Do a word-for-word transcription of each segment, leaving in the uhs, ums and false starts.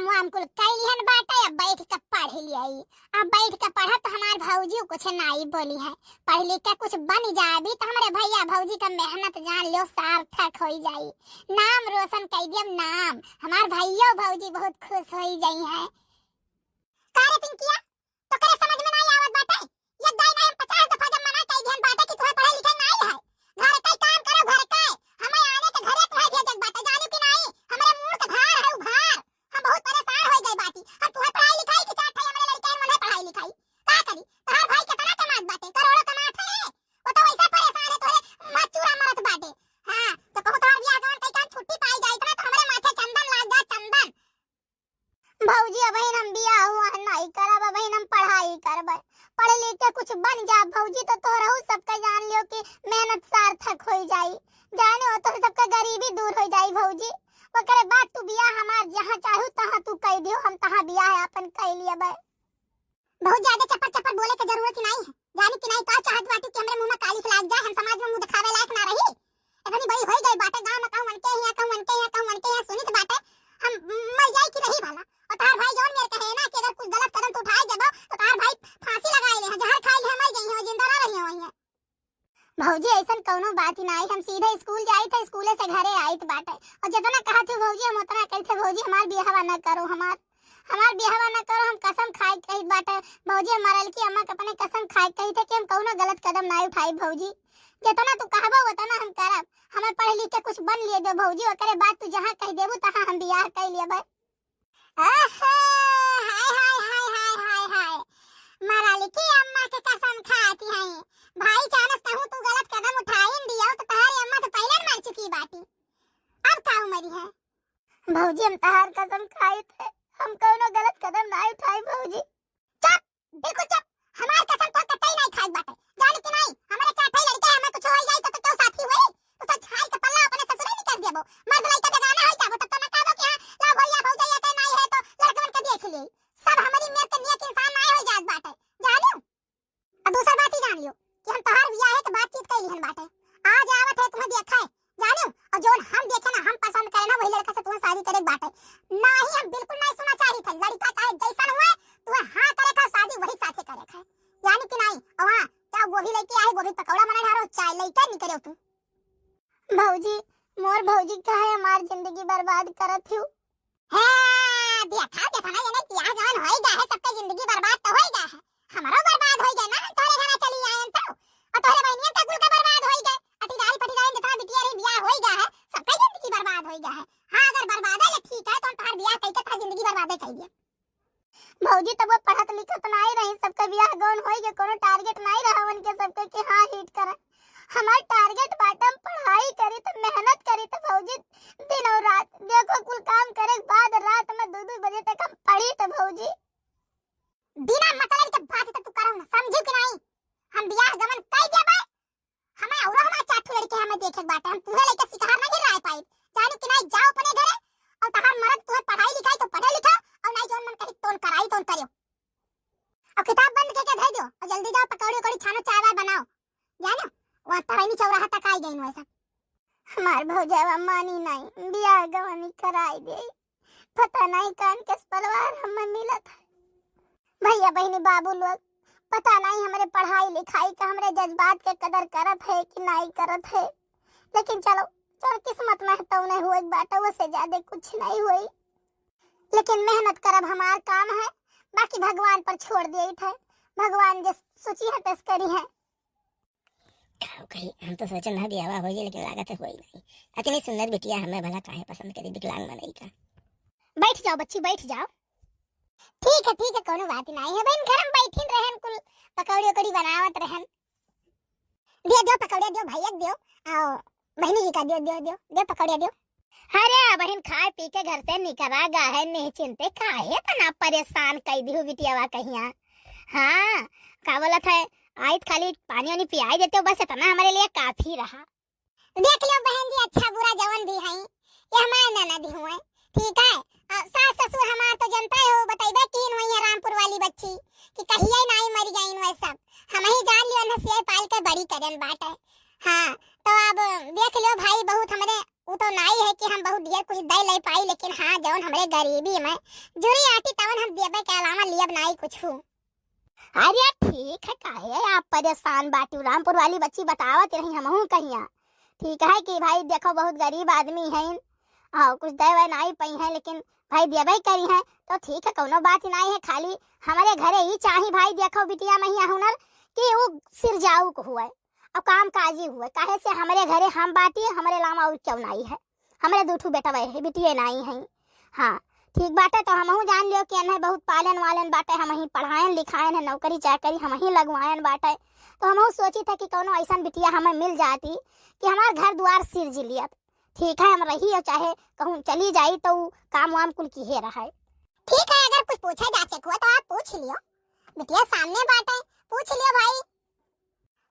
काम कुल कइ लिहन बाटे, अब बैठ के पढ़ लियाई। अब बैठ के पढ़ब त हमार भौजी कुछ नाई बोली है। पढ़ लिख के कुछ बन जाबी त हमरे भैया भौजी का मेहनत जान लियो सार्थक होई जाई। नाम रोशन कइ दियम नाम। हमार भैया भौजी बहुत खुश होई जाई है। का रे पिंकिया, तोकरे समझ में नाई आवत बाटे? ये दाई नाई हम पचास दफा जब मना कइ दिहन बाटे कि तुहे पढ़े लिखे नाई है। घर के काम करो, घर के। हमें आने के घरे तुहे भेजक बाटे, जानू कि नाई? हमरे मूड़ के भार है उ भार। हम बहुत परेशान होइ गए बाटी। हम तुहे पढ़ाई लिखाई के चाहत है, हमरे लड़के मन है पढ़ाई लिखाई। का करी? तहार भाई कितना कमात बाटे? करोड़ों कमात है। वो तो वैसे परेशान है, तोहरे मत चूरा मरत बाटे। हाँ, तो कहूँ तोहर बियाह गवन कई काम छुट्टी पाई जाए, इतना तो हमरे माथे चंदन लाग जा, चंदन। भौजी, अबहिन हम बियाह हुआ है नाई करब, अबहिन हम पढ़ाई करब। पढ़ लिख के कुछ बन जा भौजी, तो तोहरहू सबके जान लियो कि मेहनत सार्थक होई जाई। जाने हो, तोहरे सबके गरीबी दूर होई जाई भौजी। ओकरे बाद तू बियाह हमार जहाँ चाहू तहाँ तू कइ दियो, हम तहाँ बियाह आपन कइ लियब। बहुत ज्यादा चपर चपर बोले के जरूरत ही नाई है। जानी कि नाई का चाहत बाटू कि हमरे मुंह में कालिख लाग जाए, हम समाज में मुंह दिखावे लायक ना रही। इतनी बड़ी होई गई बाटे, गांव में कहूं उनके हियां, कहूं उनके हियां, कहूं उनके हियां सुनित बाटे, हम मर जाए कि रही भला। और तहार भाई जौन मेरे कहे ना कि अगर कुछ गलत कदम तू उठाए देबो तो तहार भाई फांसी लगाए ले, जहर खाए ले, मर गई है, जिंदा ना रही है। भौजी, ऐसन कौनो बात ही ना आई। हम सीधे स्कूल जाइत है, स्कूले से घरे आइत बाटे। और जितना कहत हो भौजी, हम उतना कहते भौजी, हमार बियाहवा न करो, हमार, हमार बियाहवा न करो, हम कसम खाए के कहित बाटे। भौजी, हमार लड़की अम्मा के अपने कसम खाए के कहित है कि हम कौनो गलत कदम ना उठाई भौजी। जितना तू कहबो उतना हम करब। हमें पढ़ लिख के कुछ बन लिए दो भौजी, ओकरे बाद तू जहाँ कह देबू तहाँ हम बियाह कर लेबै। ओहो, हाय, हाय, हाय। मरलकी अम्मा के कसम खाती हैं। भाई चानस कहूँ तू गलत कदम उठाइन दियो तो तहारी अम्मा तो पहले न मर चुकी बाटी। अब का उमरी है? भौजी, हम तहार कसम खाइत है, हम कौनो गलत कदम ना उठाई भौजी। चुप, बिल्कुल चुप। हमार कसम तो कतई नहीं खाई बाटे। जाने कि नहीं, हमारे चार ठे लड़के हमें कुछ हो जाए तो, तो क्यों साथी हुई? तू तो झाड़ के पल्ला अपने ससुरे निकाल देबो। मर्द लड़का बेगाना हो जाबो तब तो न कहबो कि हाँ, लाओ भैया भौजाई के नहीं है तो लड़कन के देख ले। सब हमारी मेर के नियत इंसान नहीं हो जात बाटे। जानू? और दूसर बात ही जान लियो कि हम तोहार बियाह है तो बातचीत कर लिहन बाटे। आज आवत है तुम्हें देखे, जानू? और जोन हम देखे ना, हम पसंद करे ना, वही लड़का से तुम्हें शादी करे के बाटे। ना ही हम बिल्कुल नहीं सुना चाही थे, लड़का चाहे जैसन हुए, तुम्हें हाँ करे का शादी वही साथे करे का है। यानी कि नहीं, और हाँ, क्या गोभी लेके आए, गोभी पकौड़ा बना ढारो, चाय लेके निकले तू। भौजी, मोर भौजी काहे हमार जिंदगी बर्बाद करत हूँ? हाँ, देखा, देखा ना, ये नहीं किया जौन होई गया है, सबके जिंदगी बर्बाद तो होई गया है। हमारो बर्बाद होई गया ना, हम तोहरे घरा चली आयन तो। और तोहरे बहनियन का कुल का बर्बाद होई गए। अटिदारी पटिदारी जितना बिटिया रही बियाह होई गया है, सबके जिंदगी बर्बाद होई गया है। हाँ, अगर बर्बाद है, ये ठीक है, तो हम तोहार बियाह कई के तोहार जिंदगी बर्बाद है कई दिया। भौजी, तब वो पढ़त लिखत नाई रही, सबके बियाह गौन होई के कोनो टारगेट नाई रहा उनके सबके कि हाँ हिट करे। हमार टारगेट बाटे हम पढ़ाई करी त मेहनत करी त भौजी, दिन और रात देखो कुल काम करे के बाद रात में दो दो बजे तक हम पढ़ी त भौजी। बिना मतलब के बात त तू करो ना, समझू कि नहीं? हम बियाह गमन कई देबे, हमें और हमारे चार ठो लड़के हमें देखे के बाटे, हम तुहे लेके शिकार नहीं रह पाई। जाने कि नहीं, जाओ अपने घरे, और तहार मर्द तुहे पढ़ाई लिखाई तो पढ़े लिखा, और नहीं जौन मन कही तोन कराई तोन करियो। और किताब बंद के, के धर दो, और जल्दी जाओ पकौड़ी उकौड़ी छानो, चाय वाय बनाओ। जानो, वहाँ तराई चौराहा तक आई गई वैसा। हमार भौजावा मानी नहीं, बियाह गवानी कराई दे। पता नहीं कान के पलवार हमें मिलत है। भैया बहनी बाबू लोग, पता नहीं हमरे पढ़ाई लिखाई का, हमरे जज्बात के कदर करत है कि नहीं करत है, लेकिन चलो, चल किस्मत में है तौने हुए बाटे, वो से ज्यादा कुछ नहीं हुई। लेकिन मेहनत करब हमार काम है, बाकी भगवान पर छोड़ दिए थे, भगवान जे सोची है तस करी है। का कही, हम तो सोचन रहा बियाहवा हो जाए, लेकिन लागत है होई नहीं। अतनी सुंदर बिटिया हमें भला काहे पसंद करी विकलांग मनई का? बैठ जाओ बच्ची, बैठ जाओ। ठीक है, ठीक है, कोनो बात नहीं है बहन, घर में बैठिन रहन, कुल पकौड़ी उकौड़ी बनावत रहन। दियो, दियो पकौड़िया दियो, भैया दियो, आओ बहनी जी का दियो, दियो, दियो, दियो पकौड़िया दियो। अरे बहन, खाए पी के घर से निकला गा है, नहीं चिंते काहे तना परेशान कई दिहु बिटियावा कहिया। हाँ, का बोलत है, आइत खाली पानी वानी पियाई देते हो, बस इतना हमारे लिए काफी रहा। देख लियो बहन जी, अच्छा बुरा जवन भी है, ये हमारे ननद हुए, ठीक है। आ, सास ससुर हमार तो जनता हो, बतैबे कीन हुई है रामपुर वाली बच्ची कि कहिए नाई मर गई हुए सब, हम ही जान लियो न सियाई पाल के बड़ी करन बाटे। हाँ, तो अब देख लियो भाई, बहुत हमरे उ तो नाई है कि हम बहुत ढेर कुछ दे ले पाई, लेकिन हाँ, जौन हमरे गरीबी में जुरी आटी तवन हम देबे के अलावा लियब नाई कुछु। अरे ठीक है, काहे आप परेशान बाटू? रामपुर वाली बच्ची बतावत रही, हमहू कहिया। ठीक है कि भाई देखो, बहुत गरीब आदमी हैं, और कुछ देवे नाई पई हैं, लेकिन भाई देबे करी हैं, तो ठीक है, कौनो बात नाई है। खाली हमरे घरे ई चाही भाई, देखो बिटिया महिया हुनर कि ऊ सिरजाऊ को हुए और काम काजी हुए, काहे से हमरे घरे हम बाटी, हमरे अलावा और क्यों नाई है। हमरे दू ठू बेटवा है, बिटिये नाई है। हाँ, ठीक बाटे, तो हमहू जान लियो कि एन्हे बहुत पालन वालन बाटे, हमही पढ़ायन लिखायन है, नौकरी चाकरी हमही लगवायन बाटे। तो हमहू सोची था कि कौनो ऐसन बिटिया हमें मिल जाती कि हमार घर दुआर सिरज लियत। ठीक है, हम रही और चाहे कहूँ चली जाई, तो ऊ काम वाम कुल किहे रहे। ठीक है, अगर कुछ पूछे जाचे के हुआ तो आप पूछ लियो, बिटिया सामने बाटे, पूछ लियो भाई।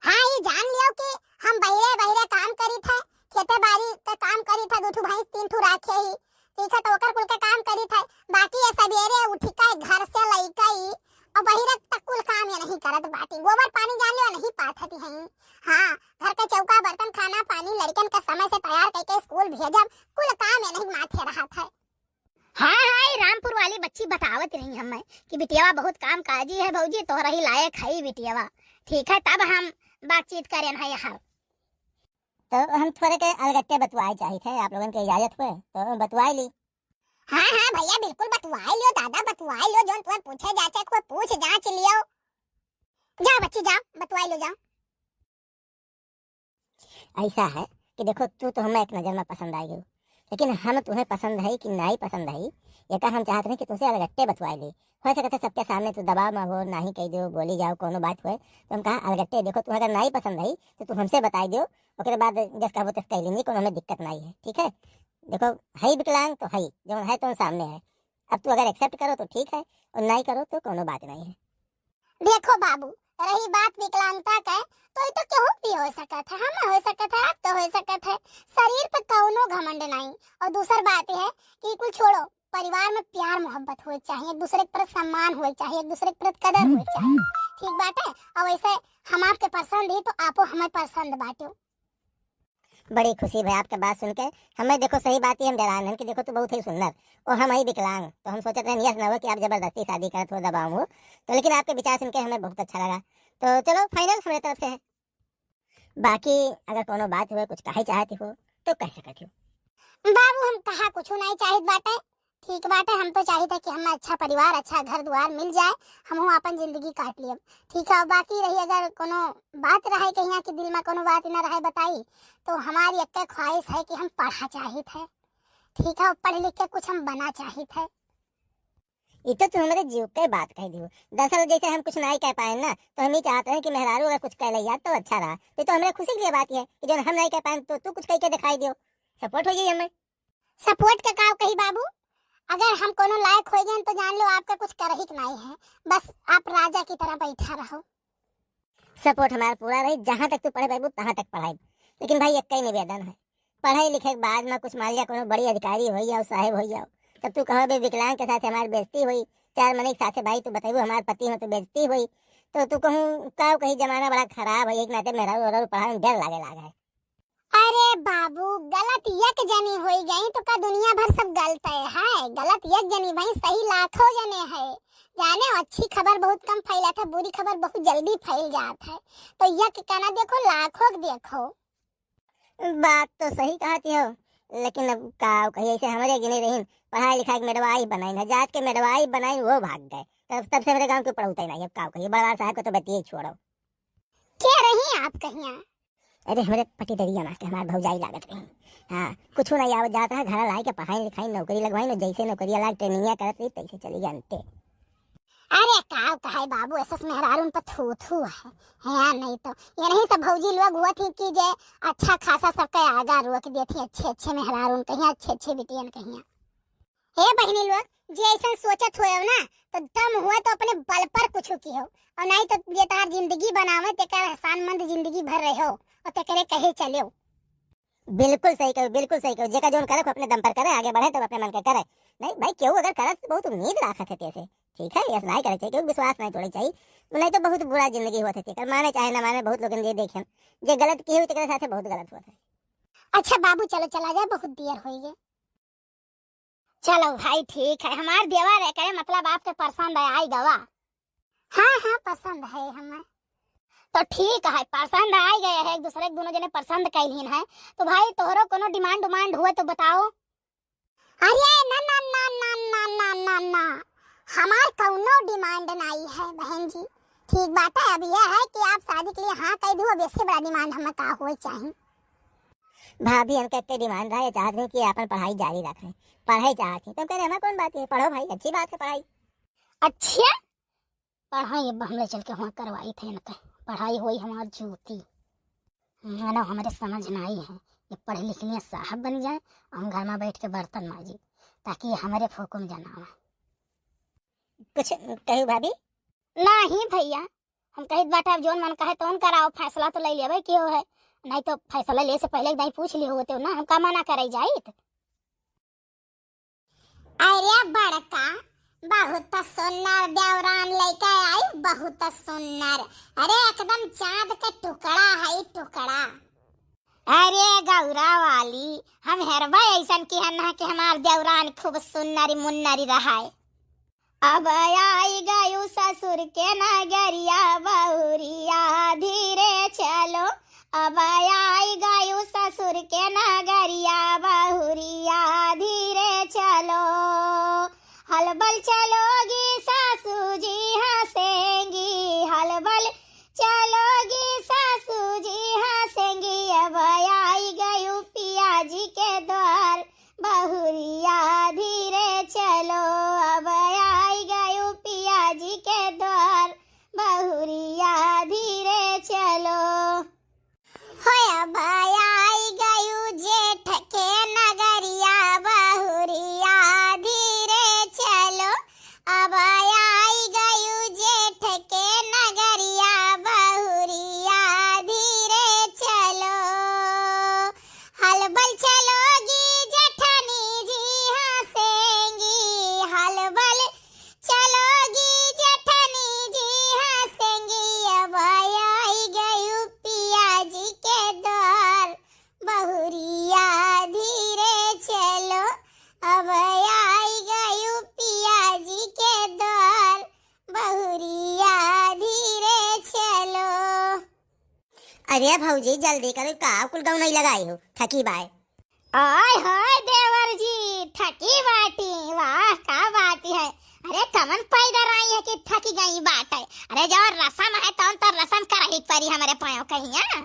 हाँ, ई जान लियो कि हम बहिरे बहिरे काम करी थे, खेते बारी के काम करी थे, दू ठू भैंस तीन ठू राखे ही, ठीक है, तो ओकर कुल के काम करी थे। बाकी ये सवेरे उठी के घर से लइका ई और बहिरे तक कुल काम ये नहीं करत बाटी। गोबर पानी जान लियो नहीं पाथती हैं। हाँ, घर के चौका बर्तन खाना पानी लड़कन के समय से तैयार करके स्कूल भेजब, कुल काम ये नहीं माथे रहत है। हाँ हाँ, ये रामपुर वाली बच्ची बतावत रही हमें कि बिटियावा बहुत काम काजी है भौजी, तोहरा ही लायक है बिटियावा। ठीक है, तब हम बातचीत करें है यहाँ। तो हम थोड़े के अलगट्टे बतुआए चाहित है, आप लोगन के इजाजत हुए तो बतुआए ली। हाँ हाँ भैया, बिल्कुल बतुआए लियो दादा, बतुआए लियो, जोन तुम्हें पूछे जाचे को पूछ जांच लियो। जाओ बच्ची जाओ, बतुआए लियो जाओ। ऐसा है कि देखो, तू तो हमें एक नजर में पसंद आ गई, लेकिन हम तुम्हें पसंद है कि नहीं पसंद है, ये का हम चाहते हैं कि तुमसे अलगट्टे बतवाए ली। हो सकता है सबके सामने तू दबाव में हो, नहीं कह दो, बोली जाओ, कोनो बात होए, तो हम कहा अलगट्टे, देखो, तू अगर नहीं पसंद है तो तू हमसे बताई दो, ओकरे बाद जस कहबो तस कह लेंगे, कोनो हमें दिक्कत नहीं है, ठीक है। देखो, है विकलांग तो है, जो है तो सामने है, अब तू अगर एक्सेप्ट करो तो ठीक है, और नहीं करो तो कोनो बात नहीं है। देखो बाबू, रही बात विकलांगता के, तो ई तो केहू भी हो सकत है, हम हो सकत है, आप तो हो सकत है। शरीर पे कौनो घमंड नहीं। और दूसर बात यह है कि कुल छोड़ो, परिवार में प्यार मोहब्बत होए चाहिए, एक दूसरे के प्रति सम्मान होए चाहिए, एक दूसरे के प्रति कदर होए चाहिए। ठीक बाटे। और वैसे हम आपके पसंद ही तो आपो हमें पसंद बाटो। बड़ी खुशी भई आपके बात सुन के। हमें देखो, सही बात ही हम डेरान हन कि देखो, तू बहुत ही सुंदर, और हम ही विकलांग, तो हम सोचत रहन यस ना हो कि आप जबरदस्ती शादी करत हो, दबाव हो। तो लेकिन आपके विचार सुन के हमें बहुत अच्छा लगा। तो चलो, फाइनल हमरे तरफ से है। बाकी अगर कोनो बात हुए, कुछ कहे चाहती हो तो कह सकती हो। बाबू, हम कहा कुछ नहीं चाहित बाटे। ठीक बाटे, हम तो चाहित है कि हमें अच्छा परिवार, अच्छा घर दुआर मिल जाए, हमहू आपन जिंदगी काट लियब। ठीक है, बाकी रही अगर कोनो बात रहे कहिया कि दिल में कोनो बात न रहे बताई, तो हमारी एक ख्वाहिश है कि हम पढ़ा चाहित है। ठीक है, पढ़ लिख के कुछ हम बना चाहित है। ई तो तू हमरे जीव के बात कह दियो। दरअसल जैसे हम कुछ नहीं कह पाए ना, तो हम ही चाहते हैं कि मेहरारू अगर कुछ कह ले यार तो अच्छा रहा। तो, तो हमरे खुशी के लिए बात ये है कि जो हम नहीं कह पाए तो तू कुछ कह के दिखाई दियो, सपोर्ट हो जाए हमें। सपोर्ट का काव कही बाबू, अगर हम कोनो लायक हो गए तो जान लो आपका कुछ करही के नहीं है, बस आप राजा की तरह बैठा रहो। सपोर्ट हमारा पूरा रही, जहाँ तक तू पढ़े पाबू तहाँ तक पढ़ाई। लेकिन भाई, एक ही निवेदन है, पढ़े लिखे के बाद में कुछ मान लिया कोनो बड़ी अधिकारी हो जाओ, साहेब हो जाओ, तब तू कहो बे विकलांग के साथ हमारी बेइज्जती हुई, चार मने के साथे भाई तू बताबू हमारे पति हो तो बेइज्जती हुई, तो तू कहूँ का कही जमाना बड़ा खराब है, एक नाते मेहरारू और पढ़ाई में डर लागे लागा है। अरे बाबू, गलत एक जनी होई गई तो का दुनिया भर सब गलत है? गलत एक जनी भाई, सही लाखों जने है। जाने, अच्छी खबर बहुत कम फैला था, बुरी खबर बहुत जल्दी फैल जात है। तो एक के ना देखो, लाखों के देखो। बात तो सही कहती हो, लेकिन अब का कही, ऐसे हमारे गिने रहीन, पढ़ाई लिखाई के मेडवाई बनाइन है, जात के मेडवाई बनाइन, वो भाग गए। तब, तब से मेरे गांव के पढ़ौते नहीं। अब का कही, बड़वार साहब को तो बतिये छोड़ो। के रही आप कहिया? अरे, हमरे पटीदरिया में के हमार भौजाई लागत रही। हाँ, कुछ नहीं आवत जात रहा, घर लाई के पढ़ाई लिखाई, नौकरी लगवाई, जैसे नौकरिया लाग, ट्रेनिंगिया करत रही, तैसे चली गई अंते। अरे, का कहे बाबू, ऐसे मेहरारून पर थू थू है, है या नहीं तो? ये नहीं सब भौजी लोग हुआ थी कि जे अच्छा खासा सबके आगा रोक देती, अच्छे अच्छे मेहरारून कहिया, अच्छे अच्छे बिटियन कहिया। हे बहिनी लोग, जे ऐसन सोचत होएव ना, तो दम हुआ तो अपने बल पर कुछ किहो, और नहीं तो जे तहार जिंदगी बनावे, तेकर एहसानमंद जिंदगी भर रहो, और तेकरे कहे चलेव। बिल्कुल सही कहो, बिल्कुल सही कहो। जेका जोन करे, अपने दम पर करे, आगे बढ़े, तब अपने मन के करे। नहीं भाई, केहू अगर करे, तो बहुत उम्मीद राखत है तेसे। ठीक है, यस नहीं करे चाहिए, केहू विश्वास नहीं तोड़े चाहिए, नहीं तो बहुत बुरा जिंदगी होत है तेकर। माने चाहे ना माने, बहुत लोगन जे देखे, जे गलत किहे हुई, तेकरे साथे बहुत गलत होत है। अच्छा बाबू, चलो चला जाए, बहुत देर होई गए। चलो भाई, ठीक है, हमार देवर है, करे मतलब आपके पसंद है, आई गवा। हाँ, हाँ, पसंद है हमें। तो ठीक है, पसंद आई गए है एक दूसरे के, दोनों जने पसंद कैलिन है। तो भाई, तोहरो कोनो demand उमांड हुए तो बताओ। अरे ना, ना, ना, हमार कौनो demand नहीं है बहन जी। ठीक बात है, अब यह है कि आप शादी के लिए हाँ कह दो, अब इससे बड़ा demand हमें का हुए चाहिए। भाभी, हमके इतने demand रहा, ये चाहत रही कि अपन पढ़ाई जारी रखें, पढ़ाई चाहत ही। तो हम कह रहे, हमें कौन बात है, पढ़ो भाई, अच्छी बात है पढ़ाई। अच्छा, पढ़ाई अब हम ले चल के वहाँ करवाई थे इनके, पढ़ाई हुई हमार जूती। मानो हमरे समझ ना आई है, ये पढ़ लिख लिए साहब बन जाए, हम घर में बैठ के बर्तन माजी, ताकि ये हमरे फोको में जना आवे। कुछ कहू भाभी? नहीं भैया, हम कहित बाटे, अब जोन मन कहे तोन कराओ, फैसला तो ले लेबे कियो है, नहीं तो फैसला ले से पहले एक दाई पूछ लियो होते ना, हम का मना करे जाइत। अरे बड़का, बहुत सुन्नर देवरान लेके आई, बहुत सुन्नर। अरे एकदम चाँद के टुकड़ा है, टुकड़ा। अरे गौरा वाली, हम हेरबे ऐसन की हन्ना कि हमार देवरान खूब सुन्नरी मुन्नरी रहाए। अब आई गयू ससुर के नगरिया बहुरिया धीरे चलो, अब आई गयू ससुर के नगरिया बहुरिया धीरे चलो। हलबल चलोगी सासू जी हँसेंगी, हलबल चलोगी सासू जी हँसेंगी। अब आई गयू पिया जी के द्वार बहुरिया धीरे चलो, अब आई गयू पिया जी के द्वार बहुरिया धीरे चलो। होय अब आई गयू जेठ के नगरिया बहुरिया धीरे चलो, अब आई गयू जेठ के नगरिया बहुरिया धीरे चलो। हलबल चलोगी जेठनी जी हँसेंगी, हलबल चलोगी जेठनी जी हँसेंगी। अब आई गयू पिया जी के द्वार बहुरिया धीरे चलो, अब आई गयू पिया जी के द्वार बहुरिया धीरे चलो। अरे भौजी, जल्दी करो, का कुल गौनई लगाई हो, थकी बाय। आय हाय देवर जी, थकी बाटी, वाह का बात है। अरे कमन पैदर आई है कि थकी गई बाट है। अरे जब रसम है तौन तो रसम करही परी हमरे पाँव कहिया।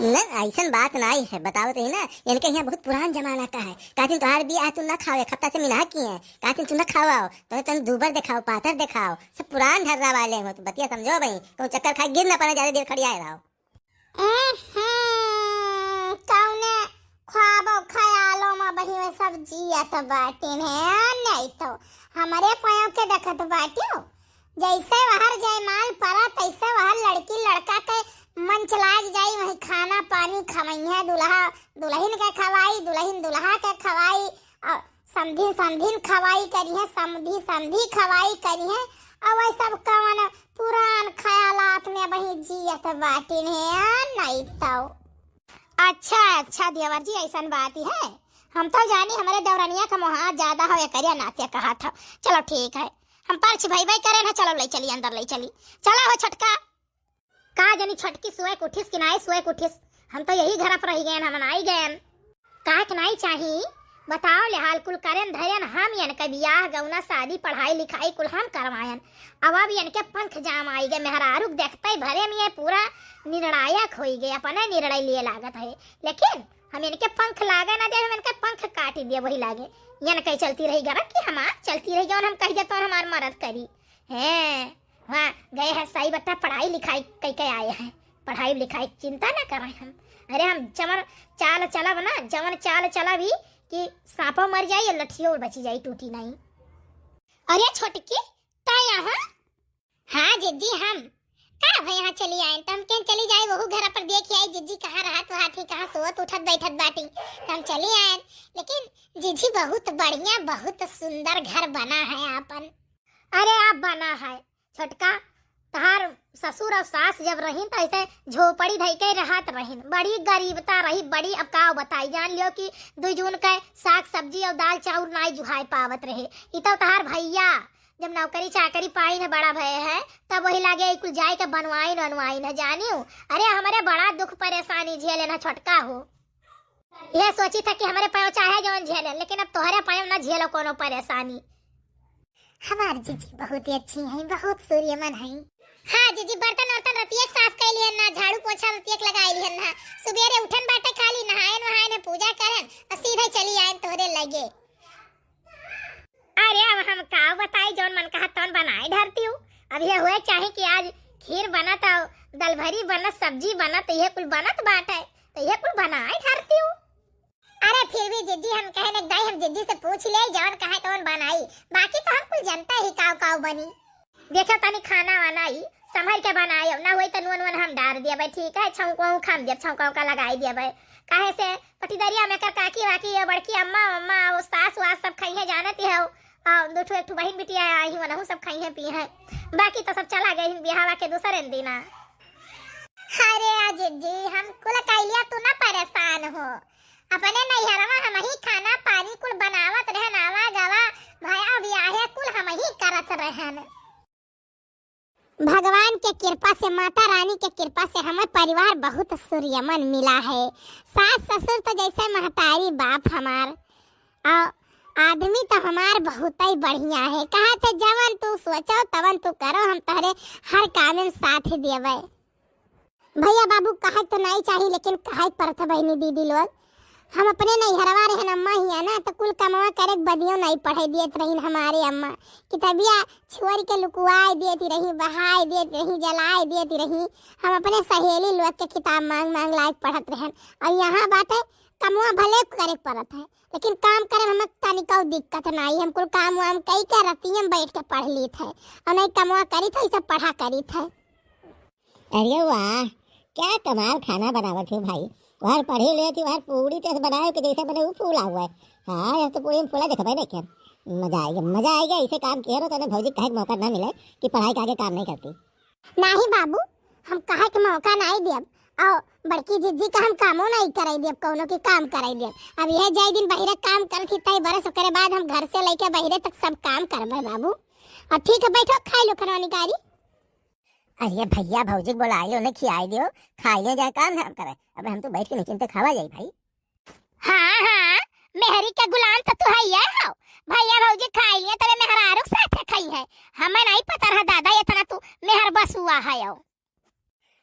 न, ऐसन बात नाई है, बताओ तो ही ना, इनके यहाँ बहुत पुरान जमाना का है। कहतिन तोहार बियाह तू न खाओ, एक हफ्ता से मिनाह किए हैं। कहतिन तू न खाओ, आओ, तो तुम दूबर दिखाओ, पातर दिखाओ, सब पुरान ढर्रा वाले हो, तो बतिया समझो भाई, कहूँ चक्कर खाए गिर न पड़े, ज्यादा देर खड़ियाए रहो। हम्म, कौने ख्वाबो ख्यालो में बही में सब जियत बाटिन है, नहीं तो हमरे पाँव के देखत बाटियो। जैसे वहर जयमाल परा, तैसे वहर लड़की लड़का के मंच लाग जाई, वहीं खाना पानी खवइहें, दुल्हा दुल्हिन के खवाई, दुल्हिन दुल्हा के खवाई, और समधी समधिन खवाई करिहें, समधी समधी खवाई करिहें। और वह सब कवन पुरान ख्यालात में वहीं जियत बाटिन है, नहीं तो। अच्छा, अच्छा देवर जी, ऐसन बात है। हम तो जानी हमरे देवरनिया का मोहार ज्यादा हो, एकरिया नाते कहा था। चलो ठीक है, हम पर्च भई भई करे ना, चलो ले चली, अंदर ले चली। चला हो छोटका। का जानी छोटकी सोए के उठिस कि नाई सोए के उठिस, हम तो यही घर पर रह गए, हम नाई गए। काहे के नाई चाही, बताओ ले हाल कुल करेन धरेन हम, इनके बियाह गौना शादी पढ़ाई लिखाई कुल हम करवाएन। अब अब इनके पंख जाम आई गए, मेहरारू के देखते ही भरे में ये पूरा निर्णायक होई गए, अपने निर्णय लिए लागत है। लेकिन हम इनके पंख लागे ना दे, हम इनके पंख काटी दे वही लागे। इनके चलती रही गरम कि हमार चलती रही, जौन हम कह देते हमार मरद करी। हैं, वहाँ गए हैं सही बता, पढ़ाई लिखाई कई के आए हैं, पढ़ाई लिखाई चिंता ना करें हम। अरे हम जवन चाल चलब ना, जवन चाल चलब ही कि सांपो मर जाई और लठियो बची जाई, टूटी नहीं। अरे छोटकी, ता यहाँ? हाँ जिज्जी, हम का भाई यहाँ चली आए, तो हम केन चली जाए, वहू घर पर देख आई जिज्जी कहाँ रहत वहात ही, कहाँ सोत उठत बैठत बाटी, तो हम चली आए। लेकिन जिज्जी बहुत बढ़िया, बहुत सुंदर घर बना है आपन। अरे आप बना है छोटका, तहार ससुर और सास जब रहिन त ऐसे झोपड़ी धई के रहत रहिन, बड़ी गरीबता रही, बड़ी। अब का बताई, जान लियो कि दुई जून के साग सब्जी और दाल चाउर नाई जुहाई पावत रहे। ई तो तहार भैया जब नौकरी चाकरी पाइन है, बड़ा भय है, तब वही लागे ई कुल जाए के बनवाइन वनवाइन है, जानियो। अरे हमरे बड़ा दुख परेशानी झेले ना छोटका हो। यह सोची था कि हमरे पायो चाहे जौन झेले, लेकिन अब तोहरे पायो ना झेलो कोनो परेशानी। हमार जीजी बहुत ही अच्छी हैं, बहुत सूर्यमन हैं। हाँ जीजी, बर्तन वर्तन रतिये के साफ कई लिहन ना, झाड़ू पोछा रतिये के लगाई लिहन ना। सुबेरे उठन बाटे, खाली नहायन वहायन, पूजा करन और सीधे चली आयन तोहरे लगे। अरे अब हम का बताई, जौन मन कहा तौन बनाए धरती हूँ। अब यह हुए चाहे कि आज खीर बनत और दलभरी बनत, सब्जी बनत, यह कुल बनत बाटे, तो यह कुल बनाए धरती हूँ। अरे फिर भी जीजी हम कहे न दाई, हम जीजी से पूछ ले, जौन कहे तौन बनाई, बाकी तो हम कुल जनता ही काव काव बनी। देखो तनी खाना वाना ई संभर के बनायो, ना होई त नून वून हम डार दियबे, ठीक है, छौंका उंका हम दियब, छौंका उंका लगाई दियबे। काहे से पटीदरिया में कर काकी वाकी, ये बड़की अम्मा अम्मा, वो सास वास सब खइहे जानती हो, और दो ठो एक ठो बहिन बिटिया आई वनहु सब खइहे पीहे, बाकी तो सब चला गए बिहावा के दूसरे दिना। अरे आ जीजी, हम कुल कैलिया तू ना परेशान हो, अपने नैहरवा हम ही खाना पानी कुल बनावत रहन, आवा गवा भया बियाहे कुल हम ही करत रहन। भगवान के कृपा से, माता रानी के कृपा से हमार परिवार बहुत सूर्यमन मिला है। सास ससुर तो जैसे महतारी बाप हमार, और आदमी तो हमार बहुत ही बढ़िया है। कहा थे जवन तू सोचो तवन तू करो, हम तोहरे हर काम में साथ देवे। भैया बाबू कहे तो नहीं चाही, लेकिन कहे के पड़त है बहिनी दीदी लोग। हम अपने नैहरवा रहन अम्मा हिया ना, तो कुल कमवा करे के बदियो नहीं पढ़े दियत रहीन हमारे अम्मा। किताबिया छोड़ के लुकुआए दियत रही, बहाए दियत रही, जलाए दियत रही। हम अपने सहेली लोग के किताब मांग मांग लाए के पढ़त रहन। और यहाँ बाटे कमवा भले करे के पड़त है, लेकिन काम करे में हमें तनिको दिक्कत नहीं। हम कुल काम वाम कई के रतिये में बैठ के पढ़ लीत है, और नहीं कमवा करीत है, सब पढ़ा करीत है। अरे वाह, क्या कमाल खाना बनावत हो भाई। वहर पढ़े ले थी, वहर पूरी तरह से बनाए कि जैसे बने वो फूला हुआ है। हाँ, यह तो पूरी में फूला देखबे नहीं क्या। मजा आएगा, मजा आएगा। ऐसे काम किए रहो, तने भौजी कहे के मौका ना मिले कि पढ़ाई के आगे काम नहीं करती। नहीं बाबू, हम कहे के मौका नहीं दियब। और बड़की जिज्जी का हम कामो नहीं कराई दियब, कौनो के काम कराई दियब। अब यह जय दिन बहिरे काम करत ही, तय बरस ओकरे बाद हम घर से लेके बहिरे तक सब काम करबे बाबू। और ठीक है, बैठो, खाई लो खनवा निकारी। अरे भैया भौजी के बोलाई लो, उन्हें खियाई दियो, खाई ले जाए, काम धाम करे। अब हम तो बैठ के निश्चिंत खावा जाई भाई। हाँ हाँ, मेहरी के गुलाम तो तू है ये हो। भैया भौजी खाई लिए तबे मेहरारू के साथे खाई है। हमें नहीं पता रहा दादा, इतना तू मेहर बसुआ है हो।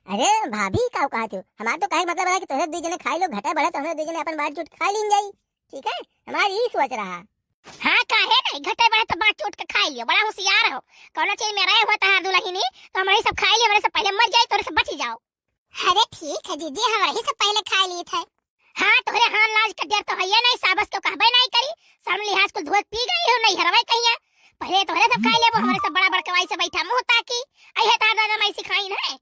अरे भाभी का कहा तू, हमार तो कहे के मतलब है कि तोहरे दुई जने खाई लो, घटे बढ़े तो हमरे दुई जने अपन बांट चूट खा लीन जाई। ठीक है, हमार यही सोच रहा। हाँ, काहे नहीं, घटे बढ़े तो बांट चूट के खाई लियो, बड़ा होशियार हो। कौनो चीज में रहे हुआ तहार दुलहिनी, तो हमरे सब खाई लियो, हमरे से पहले मर जाई, तोरे से बची जाओ। अरे ठीक है जीजी, हमरे ही से पहले खाई ली थे। हाँ, तोहरे हान लाज के डर तो है नहीं, साबस क्यों कहबे नहीं करी, शर्म लिहाज कुल धोए पी गई हो, नहीं हरवे कहिया। पहले तोहरे सब खाई लेबो, हमरे सब बड़ा बड़कवाई से बैठा मुंह ताकी, आई है तार दादा माई सिखाई है।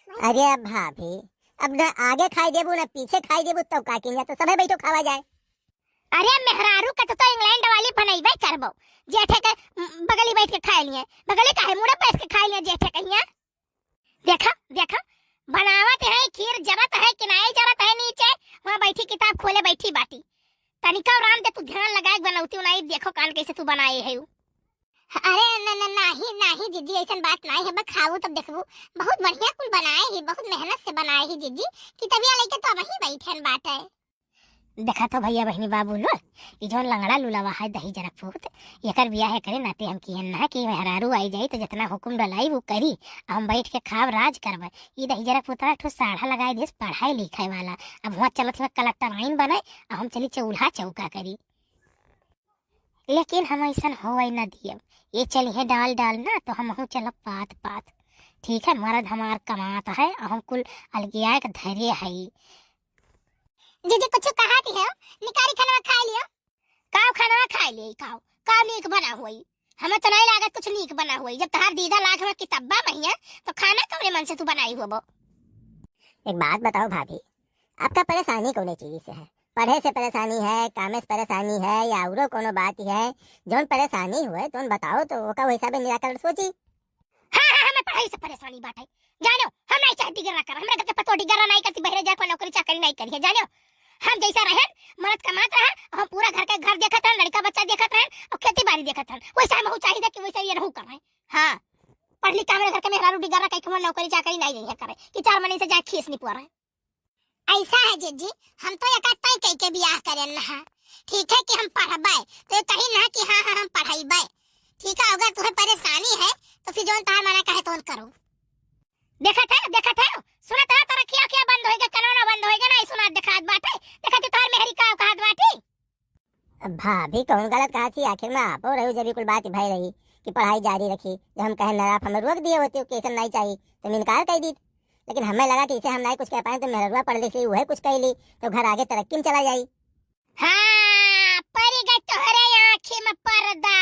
अरे भाभी, अब ना आगे खाई देबू ना पीछे खाई देबू, तब का किन जा, तो सबे बैठो खावा जाए। अरे मेहरारू का तो, तो इंग्लैंड वाली बनैबे करबो, जेठे के, म, बगली बैठ के खाए लिए, बगली काहे मुड़े बैठ के खाए लिए जेठे कहिया। देखा देखा, बनावत है खीर, जरत है कि नहीं जरत है नीचे, वहाँ बैठी किताब खोले बैठी बाटी। तनिका राम दे तू ध्यान लगाए के बनौती नहीं, देखो कान कैसे तू बनाए है उ। अरे न, न, नाही, नाही जीजी, ऐसन बात नाही है, बस खाऊ तब देखबू। बहुत बढ़िया कुल बनाए ही, बहुत मेहनत से बनाए ही जीजी, कि तबिया लेके तो अबही बैठन बाटे। देखा तो भैया बहिनी बाबू लोग, ई जौन लंगड़ा लुलावा है दही जरा पूत, एकर बियाह करे नाते हम किहन ना कि मेहरारू आई जाई तो जितना हुकुम डलाई वो करी, आ हम बैठ के खाब राज करबे। ई दही जरा पूतवा एक ठो साढ़ा लगाए देस पढ़ाई लिखाई वाला, अब हुआ चलत हुआ कलेक्टर आइन बने, आ हम चली चूल्हा चौका करी। लेकिन हम ऐसन होवै न दियब। ये चलिहे डाल डाल ना, तो हमहू चलब पात पात। ठीक है, मरद हमार कमात है, और हम कुल अलगिया के धरे हई। जीजी कुछ कहा थी है, निकारी खाना खा लियो। काव खाना खा लिए, काव, काव नीक बना हुई। हमें तो नहीं लागत कुछ नीक बना हुई। जब तहार दीदा लाग हमें कितब्बा महिया, तो खाना कौने मन से तू बनाई होबो? एक बात बताओ भाभी, आपका परेशानी कौने चीज से है? पढ़े से परेशानी है, कामे से परेशानी है, या औरो कोनो बात है? जौन परेशानी हुए, तौन बताओ, तो ओका हिसाबे निराकरण सोची। हाँ, हाँ, हमें पढ़ाई से परेशानी बाटे। जानो, हम नाहीं चाहत डिगर्रा कर, हमरा घर के पतोह डिगर्रा नाहीं करती, बहरे जाके नौकरी चाकरी नाहीं करी है, जानो। हम जैसा रहेन, मरद कमात रहा, हम पूरा घर के घर देखत रहन, लड़का बच्चा देखत रहन, और खेती बाड़ी देखत रहन। वैसे हम हूँ चाहिए कि वैसे ये रहू कर रहे। हाँ, पढ़ लिख के हमरे घर के मेहरारू डिगर्रा कहीं के नौकरी चाकरी नाहीं रही है करे, कि चार महीने से जाए खीस नहीं पुआ रहे। ऐसा है जिज्जी, हम तो एक तय कह के बियाह करेन ना। ठीक है कि हम पढ़बे, तो ये कही ना कि हाँ, हाँ, हम पढ़ाईबे। ठीक है, अगर तुम्हें परेशानी है, तो फिर जौन तहार मना कहे तौन करो। देखत है, देखत है, सुनत है, तोरा खिया खिया बंद होइगा, कनवा बंद होइगा, नाहीं सुनात देखात बाटे। देखत है, तोहार मेहरी का कहत बाटी। अब भाभी कौन गलत कहा थी, आखिर में आपो रही जब ये कुल बात भय रही कि पढ़ाई जारी रखी। जब हम कहे ना, आप हमें रोक दिए होते कि ऐसा नाहीं चाहिए, तो हम इनकार कर दी। लेकिन हमें लगा कि इसे हम नाहीं कुछ कह पाए, तो मेहरुआ पढ़ लिख ली, वह कुछ कह ली, तो घर आगे तरक्की में चला जाई। हाँ, परी गए तोहरे आँखी में पर्दा,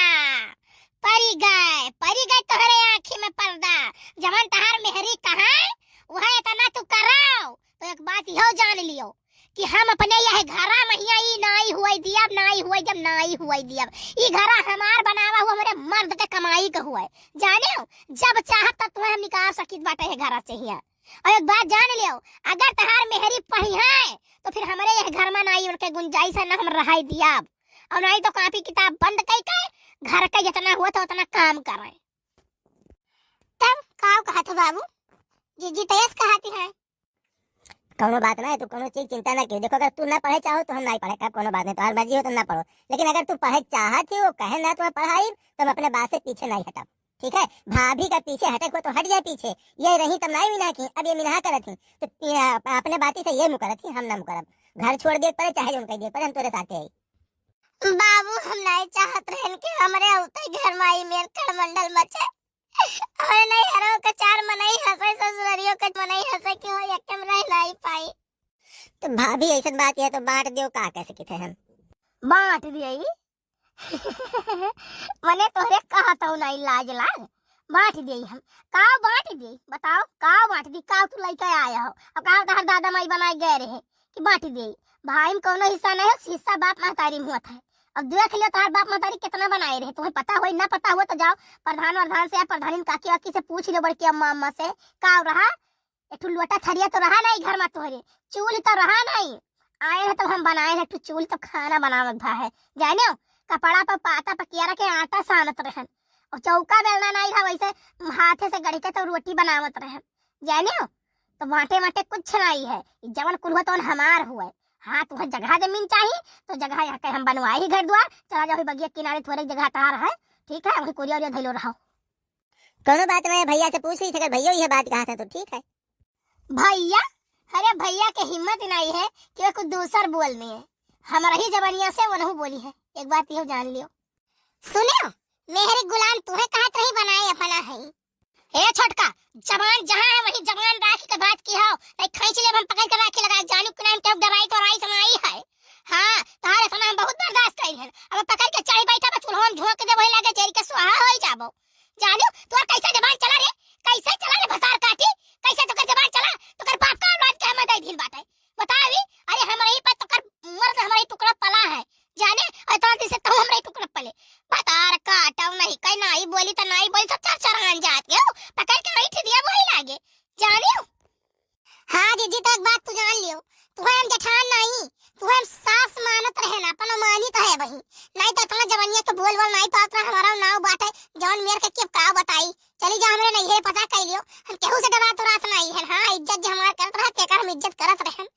परी गए, परी गए तोहरे आँखी में पर्दा। जवन तहार मेहरी कहा, वह इतना तू कराओ, तो एक बात यहो जान लियो कि हम अपने यह घरा महिया ई नाई हुआई दियब, नाई हुआई दियब, नाई हुआई दियब। ई घरा हमार बनावा हुआ, हमरे मर्द के कमाई के हुआ। जाने हो, जब चाहब तब तुम्हें हम निकाल सकित बाटे है घरा से हिया। और एक बात जान लियो, अगर तहार मेहरी पढ़ी है, तो फिर हमरे यह घर में नाई उनके गुंजाइश है, ना हम रहाई दियब। और नाई तो कापी किताब बंद कई के घर के जितना हुआ था उतना काम करे। तब का कहत हो बाबू? जीजी तयस कहती है। कौनो बात ना है, तू कौनो चीज चिंता ना कियो। देखो, अगर तू ना पढ़े चाहो तो हम ना ही पढ़े, कब कौनो बात नहीं, तुम्हारी मर्जी हो तो ना पढ़ो। लेकिन अगर तू पढ़े चाहत ही हो, कहे ना तुम्हें पढ़ाई, तो हम अपने बात से पीछे नहीं हटब। ठीक है, भाभी का पीछे हटे को तो हट जाए पीछे। ये रही तब नाई मिना की, अब ये मिना करत ही, तो पी-, अपने बाती से ये मुकरत ही, हम ना मुकरब। घर छोड़ दे पड़े, चाहे जो कह दे पड़े, हम तोरे साथे है। बाबू, हम नहीं चाहत रहन कि हमरे होते घर माई में खड़मंडल मचे। हमरे नहीं हरो के चार मनई हंसे, ससुररियों के मनई हंसे कि हो एक में रह नहीं पाई। तो भाभी, ऐसन बात है तो बांट दियो, का कह सकित है हम? बांट दियो। मने तोहरे कहत हूँ नहीं लाज लाग, बांट देई हम। का बांट देई बताओ, का बांट दी? का तू लइके आया हो? अब का तोहर दादा माई बनाए गए रहे कि बांट देई? भाई में कौनो हिस्सा नहीं है, हिस्सा बाप महतारी में होत है। अब देख लियो तोहर बाप महतारी कितना बनाए रहे, तुम्हें पता होई ना पता हुआ तो जाओ प्रधान वरधान से या प्रधानी काकी वाकी से पूछ लियो, बड़की अम्मा अम्मा से का रहा। एक ठो लोटा थरिया तो रहा नहीं घर में तोहरे, चूल्ह तो रहा नहीं। आए हैं तो हम बनाए हैं, एक ठो चूल्ह तो खाना बनावत भा है। जाने हो, कपड़ा पर पाता पकियारा के आटा सानत रहन, और चौका बेलना नहीं रहा, वैसे हाथे से गढ़ के तो रोटी बनावत रहन। जाने हो, तो बांटे बांटे कुछ नहीं है, जवन कुल हुआ तो हमार हुआ। हाँ, तुम्हें जगह जमीन चाहिए तो जगह यहाँ के हम बनवाए ही घर द्वार, चला जाओ बगिया किनारे, थोड़े जगह तार है, ठीक है, वहीं कोरिया ओरिया धैलो रहो। कौनो बात नहीं, भैया से पूछ ली, अगर भैया ये बात कहा था तो ठीक है। भैया? अरे भैया के हिम्मत नहीं है कि वे कुछ दूसर बोलने है। हमारा ही जबनिया से वो नहीं बोली है, एक बात यो जान लियो। सुनियो, मेहरी गुलाम तुहे कहत रही बनाए अपना है। ए छोटका, जबान जहाँ है वहीं जबान राख के बात की हो, नहीं खींच ले हम पकड़ के राखी लगा, जानू कि नहीं हम क्यों डराई तो राई समाई है। हाँ, तारे सना हम बहुत बर्दाश्त करी है, अब पकड़ के चढ़ी बैठा बस चूल्हा में झोंक दे वही लगे जेरी के स्वाहा हो ही जाबो। जानू, तोर कैसे जबान चला रे? कैसे चला रे भतार काटी? कैसे तोकर जबान चला? तोकर बाप का औलाद के हमें दे दिन बाटे। बतावी, अरे हमरे ही पर तोकर मर्द हमरे ही टुकड़ा पला है। जाने, और तोर दिन से तू हमरे ही टुकड़ा पले। भतार काटो नहीं, कहीं नहीं बोली तो नहीं बोली तो चर चरान जात के हो। पकड़ के बैठ दिया वही लागे। जानियो? हाँ जीजी, तो एक बात तू जान लियो, तुहे हम जेठान नाई, तुहे हम सास मानत रहे ना, अपन मानी तो है वही, नहीं तो इतना जवनिया के बोल बोल नहीं पात रहा, हमारा नाव बाटे, जवन मेर के किब का बताई, चली जा हमरे नहीं है पता कर लियो, हम केहू से डरा तो रात नहीं है, हाँ इज्जत जे हमार करत रहा, तेकर हम इज्जत करत रहन,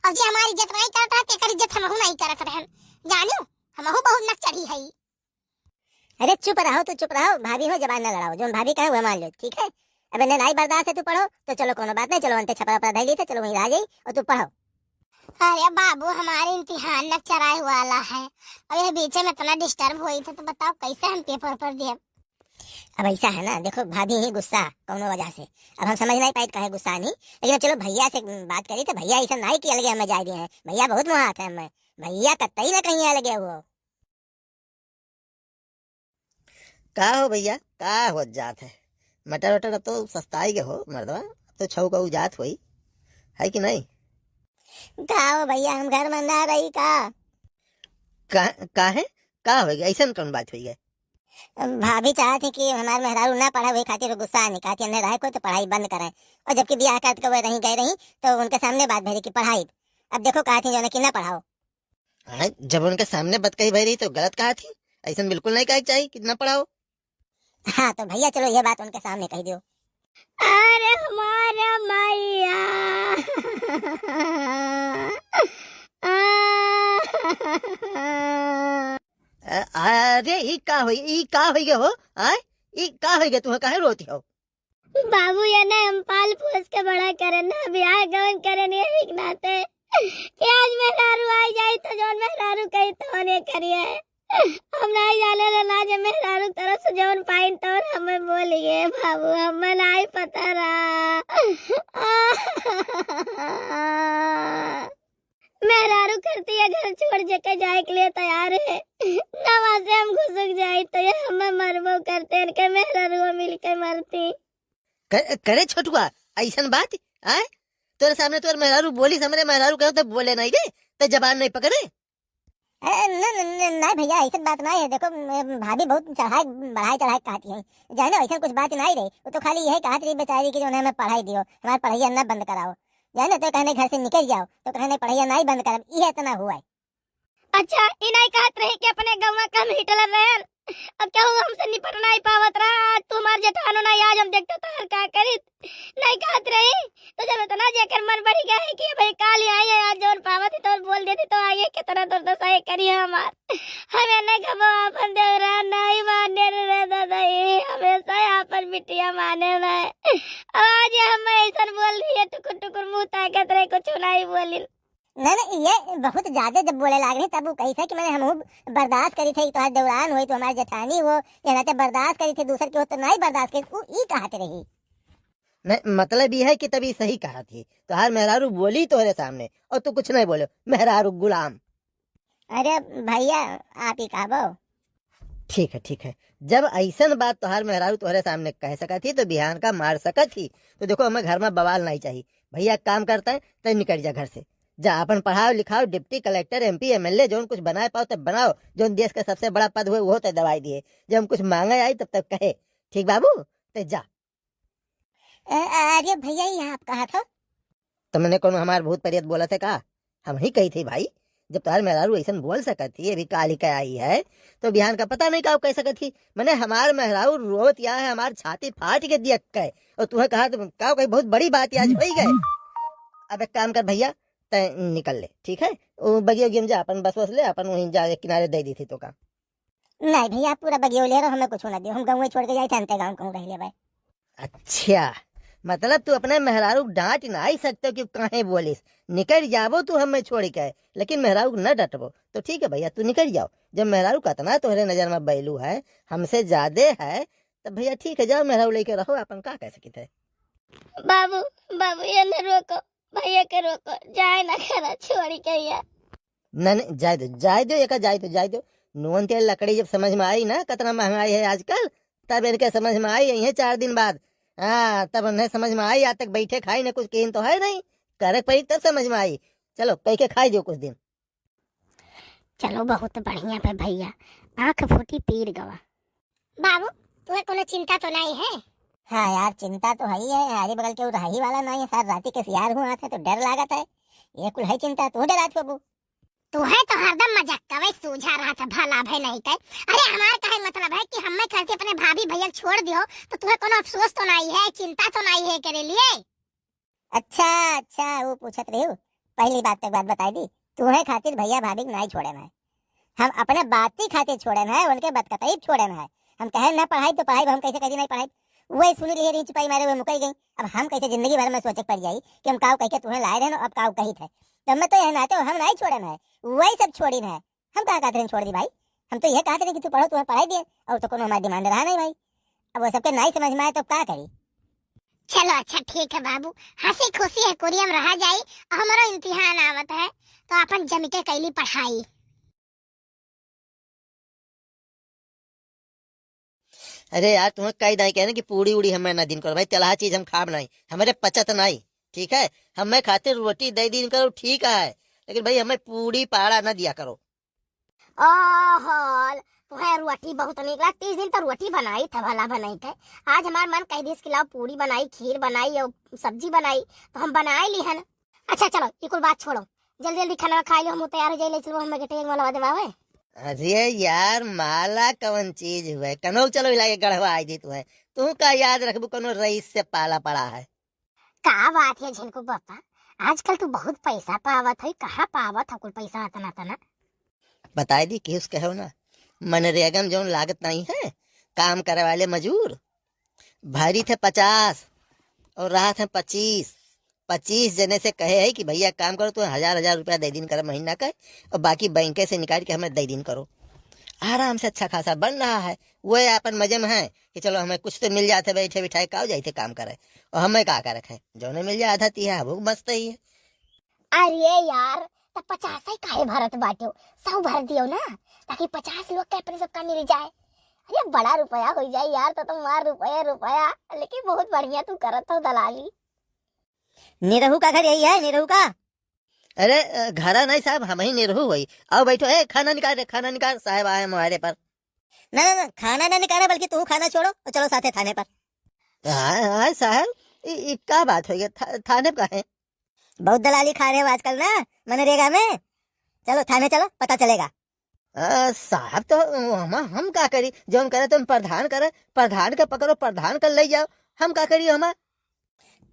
और जे हमारी इज्जत नहीं करत रहा, तेकर इज्जत हमहू नहीं करत रहन, जानियो, हमहू बहुत नक चढ़ी है। अरे चुप रहो, तू चुप रहो, भाभी हो, जबान न लड़ाओ, जौन भाभी कहे वह मान लो, ठीक है? अब इन्हें नाई बर्दाश्त है, तू पढ़ो, तो चलो कोनो बात नहीं, चलो अंटे छपरा परा धैली थे, चलो वहीं रह जाई और तू पढ़ो। अरे बाबू, हमारे इम्तिहान न चराए वाला है, अब ये बीचे में इतना डिस्टर्ब हुई थे, तो बताओ कैसे हम पेपर पर दिए? अब ऐसा है ना, देखो भाभी ही गुस्सा कौनो वजह से, अब हम समझ नहीं पाए काहे गुस्सा नहीं, लेकिन अब चलो भैया से बात करी तो भैया ऐसा नहीं कि अलगे हमें जाए दिए हैं, भैया बहुत मुहात है हमें, भैया कतई ना कहीं अलगे हुआ। का हो भैया, का होत जात है? मटर वटर अब तो सस्ताई गए हो मर्दवा, अब तो छऊ कऊ जात होई, है कि नहीं? का हो भैया, हम घर में ना रही का? का, काहे? का हो गया? ऐसन कौन बात हुई है? भाभी चाहत ही कि हमार मेहरारू ना पढ़े, वही खातिर गुस्सा निकालती, "अन्ने रहे कोई तो पढ़ाई बंद करे।" और जबकि बियाह करत के वो रही गए रही, तो उनके सामने बात भरी कि पढ़ाई। अब देखो, कहत ही जौन कि ना पढ़ाओ। हाँ, जब उनके सामने बात कही भई रही तो गलत कहत ही, ऐसन बिल्कुल नहीं कहे के चाही कि ना पढ़ाओ। हाँ, तो भैया चलो ये बात उनके सामने कही दियो। अरे हमारा मैया। अ-, अरे ई का होई, ई का होई गे हो? आय, ई का होई गे, तुहे काहे रोती हो? बाबू, ये ना हम पाल पोस के बड़ा करे ना, ब्याह गवन करे नहीं, यही के नाते कि आज मेहरारू आई जाई तो जौन मेहरारू कही तौने करिए। हम नहीं जाने रहे ना, जे मेहरारू तरफ से जौन पाइन तौन हमें बोलिए बाबू, हमें नहीं पता रहा। मेहरारू करती है घर छोड़ जेके जाए के लिए तैयार है, नवा से हम घुसुक जाई तो ये हमें मरबो करते, इनके मेहरारू मिलके मरती। क-, करे छोटुआ, ऐसन बात, आय? तोरे सामने तोर मेहरारू बोली, हमरे मेहरारू कहो तो बोले नहीं रे, तो जबान नहीं पकड़े। ए, न, न, न, नहीं भैया, ऐसन बात नहीं है। देखो, म-, भाभी बहुत चढ़ाई, बढ़ाई चढ़ाई कहती है, जाने ऐसन कुछ बात नहीं रही। वो तो खाली यही कहत रही बेचारी कि जो उन्हें हमें पढ़ाई दियो, हमारे पढ़ाइया न बंद कराओ, जाने तो कहने घर से निकल जाओ, तो कहने पढ़ाइया नहीं बंद करब, ये इतना हुआ है। अच्छा, ई नहीं कहत रही कि अपने गौवा का हम हिटलर रहन? अब केहू हमसे निपट नहीं पावत रहा, आज तू हमार जेठानो नहीं, आज हम देखते तो हर का करित, नहीं कहत रही। तो जब इतना जेकर मन बढ़ गया है कि भाई काल ही आई है, आज जौन पावत ही तो बोल देती तो आइए कितना दुर्दशा ये करी है हमार। हमें नहीं कबो अपन देवरा नहीं माने रे दादा, ये हमेशा अपन बिटिया माने ना। अब आज ये हम ऐसा बोल दिए, टुकुर टुकुर मुँह ताकत रहे, कुछ नहीं बोलिन। नहीं, नहीं, ये बहुत ज्यादा जब बोले लाग रही, तब वो कही था कि मैंने हमहू बर्दाश्त करी थे कि तुम्हारे देवरान होई, तो हमारे जेठानी हो, ये नाते बर्दाश्त करी थे, दूसर के हो तो नहीं बर्दाश्त करी, वो ई कहत रही। नहीं, मतलब ये है कि तभी सही कहा थी, तोहार मेहरारू बोली तोहरे सामने और तू कुछ नहीं बोले, मेहरारू गुलाम। अरे भैया, आप ही कहबो। ठीक है, ठीक है, जब ऐसन बात तोहार मेहरारू तोहरे सामने कह सकत ही तो बिहान का मार सकत ही। तो देखो, हमें घर में बवाल नहीं चाहिए। भैया, काम करता है तो निकल जा घर से, जा अपन पढ़ाओ लिखाओ, डिप्टी कलेक्टर, एमपी, एमएलए, जौन कुछ बनाए पाओ तो बनाओ, जौन देश का सबसे बड़ा पद हुए वो तो दवाई दिए, जब हम कुछ मांगे आई तब तक कहे, ठीक बाबू, ते जा। अ-, अरे भैया, ये आप कहा था? तो मैंने कौन हमार भूत प्रेत बोला थे का? हम ही कही थी भाई, जब तुम्हारे मेहरारू ऐसन बोल सकत थी, अभी काली का आई है, तो बिहान का पता नहीं का कह सकत थी। मैंने हमार मेहरारू रोवत या है, हमार छाती फाट के दिया कहे, और तुम्हें कहा तो का कही बहुत बड़ी बात आज हो ही गए। अब एक काम कर भैया, तय निकल ले, ठीक है? वो बगियो गिम जा, अपन बस बस ले, अपन वहीं जा किनारे दे दी थी तो का। नहीं भैया, आप पूरा बगियो ले रहो, हमें कुछ ना दियो, हम गाँव छोड़ के जाए थे, अंते गाँव कहूँ रह ले भाई। अच्छा, मतलब तू अपने मेहरारू के डांट नहीं सकते कि काहे बोलिस, निकल जाबो तू हमें छोड़ के, लेकिन मेहरारू को न डटबो। तो ठीक है भैया, तू निकल जाओ। जब मेहरारू का इतना तोहरे नजर में बैलू है, हमसे ज्यादा है, तब भैया ठीक है, जाओ मेहरारू लेके रहो, अपन का कह सकित है। बाबू, बाबू, ये न रोको, भैया के रोको, जाए ना करा, छोड़ के ये। नहीं, नहीं, जाए दो, जाए दो, एका जाए दो, जाए दो। नून तेल लकड़ी जब समझ में आई ना, कितना महंगाई है आजकल, तब इनके समझ में आई, यही चार दिन बाद। हाँ, तब उन्हें समझ में आई, आज तक बैठे खाई ना, कुछ किन तो है नहीं, करे पड़ी तब समझ में आई। चलो, कह के खाई दो कुछ दिन। चलो, बहुत बढ़िया पे भैया, आँख फूटी पीर गवा। बाबू, तुम्हें कोनो चिंता तो नहीं है? हाँ यार, चिंता तो है ही है, हमारे बगल के रही वाला नहीं है, सार राती के सियार हुआ थे तो डर लागत है, ये कुल है चिंता, तू डरात बाबू। तू है तो हरदम मजाक कवे सूझा रहा था, भला भय नहीं कहे। अरे हमार कहे मतलब है कि हमें घर से अपने भाभी भैया छोड़ दियो, तो तुम्हें कोनो अफसोस तो नहीं है, चिंता तो नहीं है करे लिए? अच्छा, अच्छा, वो पूछत रही हूँ। पहली बात तो एक बात बताई दी, तुम्हें खातिर भैया भाभी के नहीं छोड़े ना है। हम अपने बाती खातिर छोड़े ना है, उनके बतकतई छोड़े ना है। हम कहे ना पढ़ाई तो पढ़ाई, हम कैसे करी नहीं पढ़ाई? वही सुनी रही, रही चुपाई मारे हुए मुकई गई। अब हम कैसे जिंदगी भर में सोचे के पड़ जाई कि हम काव कह के तुम्हें लाए रहे ना, अब काव कही थे। तो मैं तो यह नाते हम नहीं छोड़े ना है, वही सब छोड़ी ना है। हम कहाँ कहते रहे छोड़ दी भाई, हम तो यह कहते रहे कि तू पढ़ो, तुम्हें पढ़ाई दिए, और तो कोनो हमारा डिमांड रहा नहीं भाई। अब वो सबके नहीं समझ में आए तो का करी? चलो अच्छा ठीक है बाबू, हंसी खुशी है कुरियम रहा जाई, हमारो इम्तिहान आवत है, तो अपन जम के कैली पढ़ाई। अरे यार, तुम्हें कई दाई कहने कि पूड़ी उड़ी हमें ना दिन करो भाई, तेलहा चीज हम खाब नहीं, हमारे पचत नहीं, ठीक है? हमें खातिर रोटी दे दिन करो, ठीक है, लेकिन भाई हमें पूड़ी पाड़ा ना दिया करो। ओहोल, तुहे रोटी बहुत निक लाग, तीस दिन तो रोटी बनाई था भला बनाई थे। आज हमार मन कह दिस कि लाओ पूरी बनाई, खीर बनाई और सब्जी बनाई, तो हम बनाए ली हन। अच्छा चलो, ये कुल बात छोड़ो, जल्दी जल्दी खाना खा लो, हम तैयार हो जाए, ले चलो हम गेटे वाला देवावे। अरे यार, माला कवन चीज हुए, कनो चलो हिला के गढ़वा आई दी तुहे। तू का याद रखबू कोनो रईस से पाला पड़ा है? का बात है झिनकू बापा, आजकल तू बहुत पैसा पावत है, कहाँ पावत है कुल पैसा अतना तना? बताई दी, केहू से कहो ना, मनरेगा में जौन लागत नहीं है, काम करे वाले मजूर, भरी थे पचास और रहा थे पच्चीस। पच्चीस जने से कहे है कि भैया काम करो, तो हजार हजार रुपया दे दिन कर महीना का, और बाकी बैंक से निकाल के हमें दे दिन करो। आराम से अच्छा खासा बन रहा है, वो अपन मजे में है कि चलो हमें कुछ तो मिल जाते, बैठे बिठाए का जाते काम करे, और हमें का करे है, जौने मिल जाए आधा तिया, वो मस्त ही है। अरे यार, त पचास ही काहे भरत बाटे, सौ भर दियो ना, ताकि पचास लोग के अपने सबका मिल जाए। अरे बड़ा रुपया हो जाए यार, तो तुम्हार रुपया रुपया, लेकिन बहुत बढ़िया तू करत हो दलाली। निरहू का घर यही है, निरहू का? अरे, अ, घरा नहीं साहब, हम ही निरहू होई। आओ बैठो, ए, खाना निकाल रे, खाना निकाल, साहब आए हमारे पर। ना, ना, ना, खाना ना निकाले, बल्कि तू खाना छोड़ो और चलो साथे थाने पर। हाँ, हाँ, साहब, ई, ई का बात होई है? था-, थाने पर काहे? बहुत दलाली खा रहे हो आजकल ना, मनरेगा में। चलो, थाने चलो, पता चलेगा। अ, साहब, तो हम, हम का करी? जौन करे तुम प्रधान करे, प्रधान के पकड़ो, प्रधान के ले जाओ, हम का करी हम?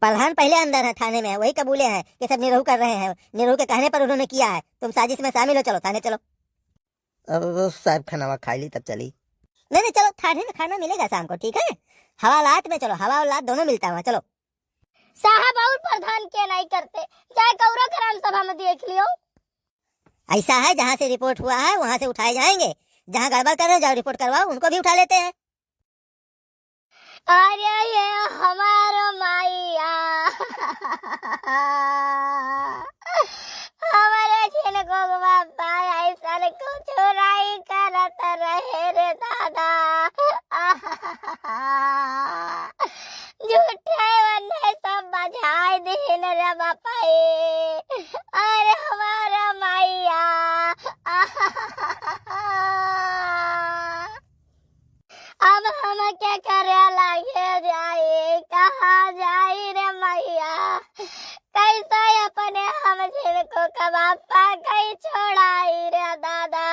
प्रधान पहले अंदर है थाने में, वही कबूले हैं कि सब निरहू कर रहे हैं, निरहू के कहने पर उन्होंने किया है, तुम साजिश में शामिल हो, चलो थाने चलो। अब वो साहब खाना खा ली तब चली। नहीं, नहीं, चलो थाने में खाना मिलेगा शाम को, ठीक है? हवालात में चलो, हवा और लात दोनों मिलता है वहाँ, चलो। साहब और प्रधान के नहीं करते, जाए कौरा ग्राम सभा में देख लियो। ऐसा है, जहाँ से रिपोर्ट हुआ है वहाँ से उठाए जाएंगे, जहाँ गड़बड़ कर रहे हो जाओ रिपोर्ट करवाओ, उनको भी उठा लेते हैं। अरे ये हमारो माइया, हमारे झिनकू बापा ऐसन कुछ नहीं करत रहे रे दादा। झूठे वन्ने सब बजाए दिन रे बापा ए। अरे हमारा माइया। अब हम क्या करे लागे जाई, कहाँ जाई रे मैया? कैसे अपने हम झिनकू का बापा कहीं छोड़ाई रे दादा?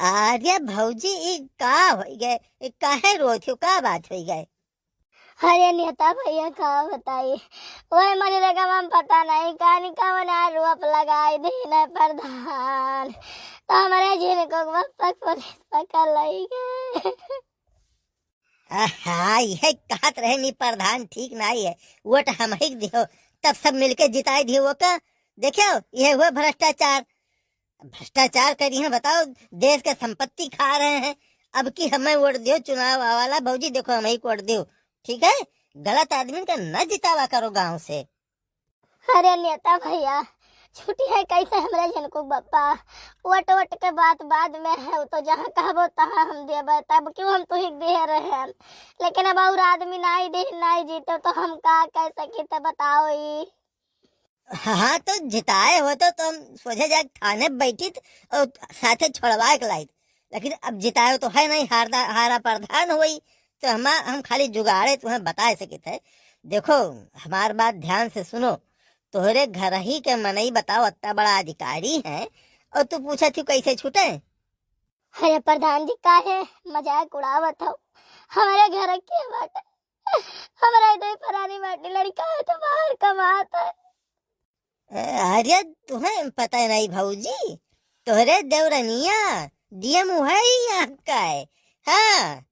अरे भौजी, ई का होई गए? ई काहे रोत हो? का बात होई गए? अरे नेता भैया, का बताई, ओए मनरेगा में पता नहीं कानी कवन आरोप लगाई दीन है प्रधान, तो हमारे झिनकू के बापा के पुलिस पकड़ लई गए। आहा, यह कहत रहे नी प्रधान ठीक नहीं है, वोट हम ही के दियो, तब सब मिलके जिताई दियो वो का। देखियो, यह हुआ भ्रष्टाचार। भ्रष्टाचार करी हैं, बताओ, देश के संपत्ति खा रहे हैं। अब की हमें वोट दियो, चुनाव आवाला भौजी, देखो, हम ही को वोट दियो, ठीक है? गलत आदमी का न जितावा करो गांव से। अरे नेता भैया, छुट्टी है कैसे हमरे झिनकू बप्पा? वोट वोट के बात बाद में है, वो तो जहाँ कहबो तहाँ हम देबे, तब क्यों हम तुही के दे रहे हैं? लेकिन अब और आदमी नाई दे, नाई जीते, तो हम का कह सकी, तो बताओ ई। हाँ, तो जिताए हो तो तुम सोझे जाके थाने बैठित और साथे छोड़वा के लाइत। लेकिन अब जिताए हो तो है नहीं, हारदा-, हारा प्रधान होई, तो हम, हम खाली जुगाड़े तुम्हें बता सकित है। देखो, हमार बात ध्यान से सुनो, तोहरे घर ही के मनई बताओ, अत्ता बड़ा अधिकारी है और तू पूछत ही कैसे छूटे? अरे प्रधान जी, काहे मजाक उड़ावत हो? हमारे घर के बाटे, हमारे दो परानी बाटी, लड़का है तो बाहर कमात है। अरे, तुम्हें पता नहीं भौजी, तोहरे देवरनिया डीएम है ही यहाँ का है। हाँ,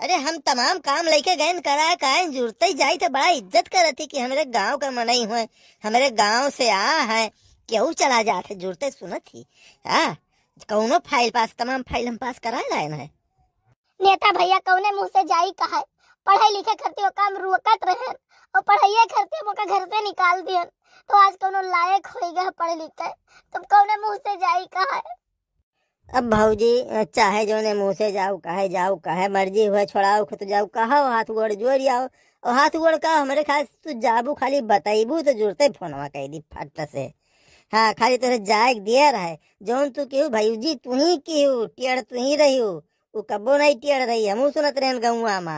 अरे, हम तमाम काम लेके गए न करा का है, जुड़ते ही जाई तो बड़ा इज्जत करत ही कि हमरे गांव का मनई हुए, हमरे गांव से आ है, केहू चला जात है, जुड़ते सुनत ही। हाँ, कौनो फाइल पास, तमाम फाइल हम पास करा लाए हैं। नेता भैया कौने मुंह से जाई कहे? पढ़े लिखे खरती ओका हम रोकत रहन और पढ़ाइए खरती हम ओका घर से निकाल दिहन, तो आज कौनो लायक होई गए पढ़ लिख के, तुम कौने मुंह से जाई कहे? अब भौजी, चाहे जौने मुंह से जाओ, कहे जाओ, कहे मर्जी हुए, छोड़ाओ खुद जाओ, कहो हाथ गोड़ जोड़ आओ, और हाथ गोड़ का, हमरे ख्याल से तू जाबू, खाली बताइबू तो जुरते फोनवा कइ दी फट से। हाँ, खाली तोहरे जाए के दिया रहे, जौन तू केहू भौजी तू ही केहू, टेढ़ तू ही रहियो, उ कब्बो नहीं टेढ़ रही, हमहू सुनत रहन गौवा मा।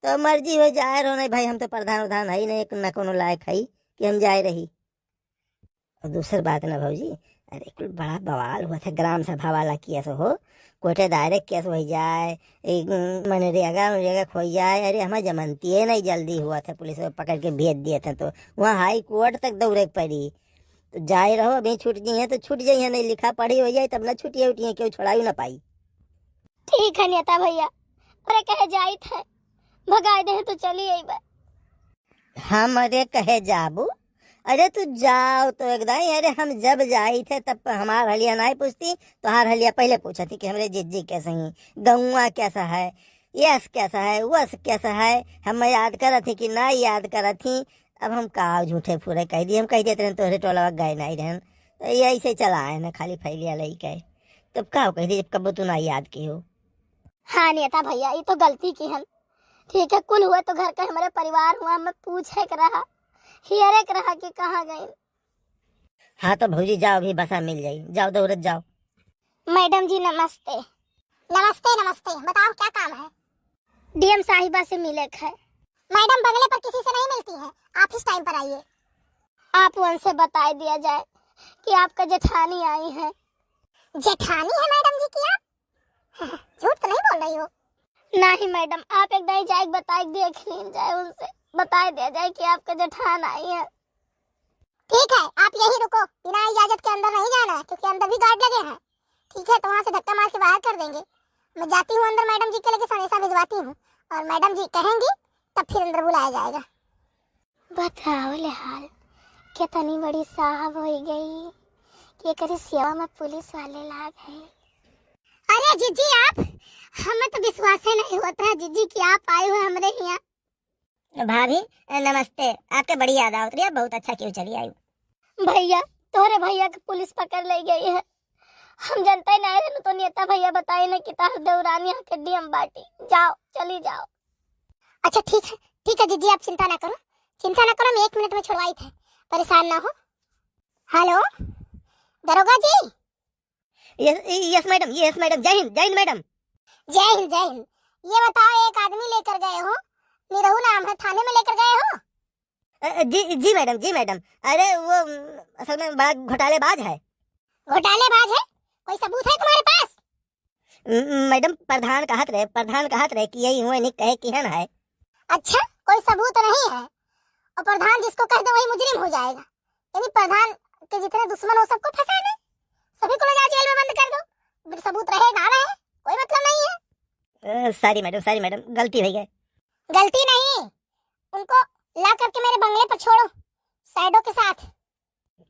तो मर्जी हो जाए रहो, नहीं भाई, हम तो प्रधान उधान है ही नहीं, न कोनो लायक है कि हम जाए रही। और दूसर बात ना भौजी, अरे कुल बड़ा बवाल हुआ था, ग्राम सभा वाला केस हो, कोर्टे direct केस होइ जाए, ए, मनरेगा, मनरेगा खोई जाए, अरे हमार जमानतिये नहीं जल्दी हुआ था, पुलिस में पकड़ के भेज दिए थे, तो वहाँ हाई कोर्ट तक दौड़े के पड़ी। तो जाए रहो, अभी छूट जाइए तो छूट जाइए, नहीं लिखा पढ़ी हो जाए तब ना छूटिए उठिए, केहू छोड़ाई ना पाई। ठीक है नेता भैया, अरे कहे जाइत है, भगाए दे तो चली अइबे। हमरे कहे जाबू? अरे तू जाओ तो एकदम, अरे हम जब जाइत है तब हमार हलिया नाई पूछती, तोहार हलिया पहले पूछती कि हमरे जिज्जी कैसे ही, गौवा कैसा है, यस कैसा है, वस कैसा है। हम याद करत ही कि ना याद करत ही। अब हम का झूठे फूरे कह दी, हम कह देते रहन तोहरे टोलवा गए नहीं रहन, तो ये ऐसे चला है ना, खाली फैलिया लई के। तब का कह दी जब कबो तू ना याद की हो। हाँ नेता भैया, ये तो गलती की हन। ठीक है, कुल हुआ तो घर का हमारे परिवार हुआ, हमें पूछे के रहा, हियरे के रहा कि कहाँ गए। हाँ तो भौजी जाओ, अभी बसा मिल जाई, जाओ दौड़त जाओ। मैडम जी नमस्ते। नमस्ते, नमस्ते, बताओ क्या काम है? डीएम साहिबा से मिले के है। मैडम बंगले पर किसी से नहीं मिलती हैं, आप इस टाइम पर आइए। आप उनसे बताए दिया जाए कि आपका जेठानी आई है। जेठानी है मैडम जी की आप? झूठ तो नहीं बोल रही हो? नहीं मैडम, आप एक दाई जाए बताए देख लीन जाए उनसे, बताए दिया जाए कि आपका जेठान आई है। ठीक है, आप यहीं रुको, बिना इजाजत के अंदर नहीं जाना है, क्योंकि अंदर भी गार्ड लगे हैं। ठीक है, तो वहाँ से धक्का मार के बाहर कर देंगे। मैं जाती हूँ अंदर, मैडम जी के लगे संदेशा भिजवाती हूँ, और मैडम जी कहेंगी तब फिर अंदर बुलाया जाएगा। बताओ ले हाल, कितनी बड़ी साहब हो गई कि एकरे सेवा में पुलिस वाले लाग हैं। अरे जीजी आप, हमें तो विश्वास ही नहीं होता है जीजी कि आप आए हुए हमरे यहाँ। भाभी नमस्ते, आपके बड़ी याद आवत रही, बहुत अच्छा कियो चली आयु। भैया, तोहरे भैया के पुलिस पकड़ ले गई है। हम जनते नहीं रहनु तो नेता भैया बताए न कि तार देवरानी यहाँ के डीएम बाटी। जाओ, चली जाओ। अच्छा ठीक है, ठीक है जीजी, आप चिंता ना करो, चिंता ना करो, हम एक मिनट में छुड़वाई थे, परेशान ना हो। हेलो दरोगा ji. Yes, yes madam, yes madam, जय हिंद, जय हिंद मैडम। जय हिंद, जय हिंद। ये बताओ, एक आदमी लेकर गए हो, निरहू नाम है, थाने में लेकर गए हो? अ, जी, जी मैडम, जी मैडम। अरे वो, उम, असल में बड़ा घोटालेबाज है। घोटालेबाज है? कोई सबूत है तुम्हारे पास? म-, मैडम, प्रधान कहत रहे, प्रधान कहत रहे कि यही हुए नहीं कहे किहन है। अच्छा, कोई सबूत नहीं है और प्रधान जिसको कह दो वही मुजरिम हो जाएगा। यानी प्रधान के जितने दुश्मन हो सबको फंसा दे, सभी को ले जाओ जेल में बंद कर दो, बिन सबूत रहे ना रहे, कोई मतलब नहीं है। सॉरी मैडम, सॉरी मैडम, गलती हो गई। गलती नहीं, उनको ला करके मेरे बंगले पर छोड़ो, शैडो के साथ।